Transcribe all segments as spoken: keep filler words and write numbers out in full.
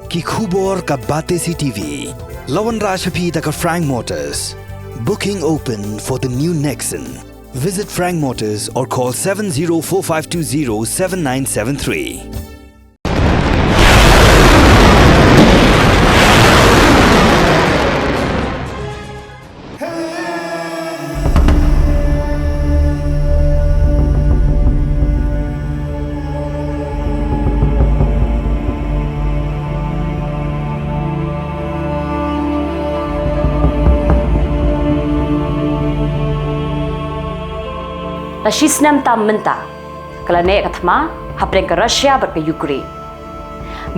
Ki khubor ka Batesi T V. La wanrah sha phi da ka Frank Motors. Booking open for the new Nexon. Visit Frank Motors or call seven zero four five two zero seven nine seven three. La shisnem tam mynta ka la neh ka thma hapdeng ka Russia bad ka Ukraine.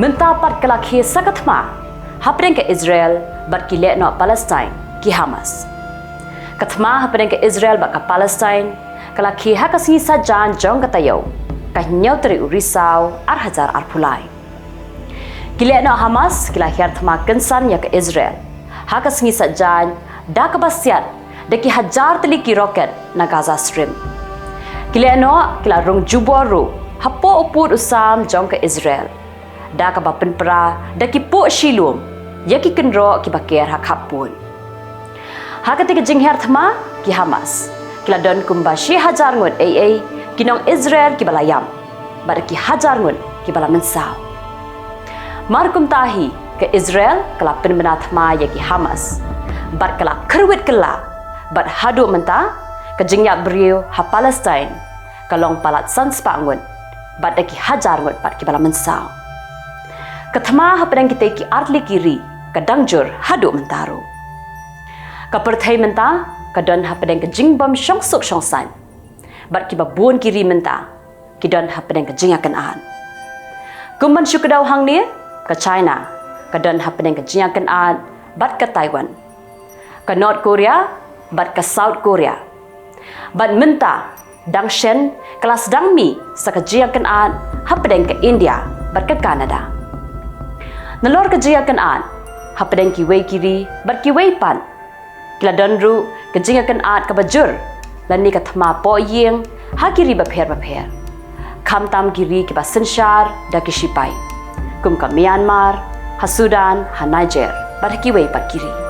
Mynta pat ka la khie sa ka thma hapdeng ka Israel bad ki lehnoh Palestine, ki Hamas. Ka thma hapdeng ka Israel bad ka Palestine ka la khie ha ka sngi Saitjaiñ jong ka taïew, ka hynñiew tarik u Risaw ar hajar arphew lai. Ki lehnoh Hamas ki la hiar thma kynsan ïa ka Israel ha ka sngi Saitjaiñ da kaba siat da ki hajar tylli ki rocket na Gaza Strip. Ki lehnoh ki la rung jubor ruh hapoh u pud u sam jong ka Israel da kaba pynpra da ki puh shilum ïa ki kynroh kiba ker ha khappud. Ha katei ka jinghiar thma, ki Hamas ki la don kumba shi hajar ngut eiei ki nong Israel kiba la ïam bad da ki hajar ngut kiba la mynsaw. Mar kumta hi, ka Israel ka la pynbna thma ïa ki Hamas bad ka la kyrwit kylla, bad haduh mynta ka jingïap briew ha Palestine ka long palat san spah ngut bad da ki hajar ngut pat kiba la mynsaw. Ka thma hapdeng kitei ki artylli ki ri ka dang jur haduh mynta ruh. Ka pyrthei mynta ka don hapdeng ka jingbym shongsuk shongsaiñ, bad kiba bun ki ri mynta ki don hapdeng ka jingïakynad. Kum ban shu kdew hangne, ka China ka don hapdeng ka jingïakynad bad ka Taiwan, ka North Korea bad ka South Korea. Bad mynta dang shen ka la sdang mih sa ka jingïakynad hapdeng ka India bad ka Canada. Nalor ka jingïakynad hapdeng kiwei ki ri bad kiwei pat, ki la don ruh ka jingïakynad kaba jur lane ka thma pohïing ha ki ri bapher bapher, khamtam ki ri kiba synshar da ki shipai, kum ka Myanmar, ha Sudan, ha Niger bad ha kiwei pat ki ri.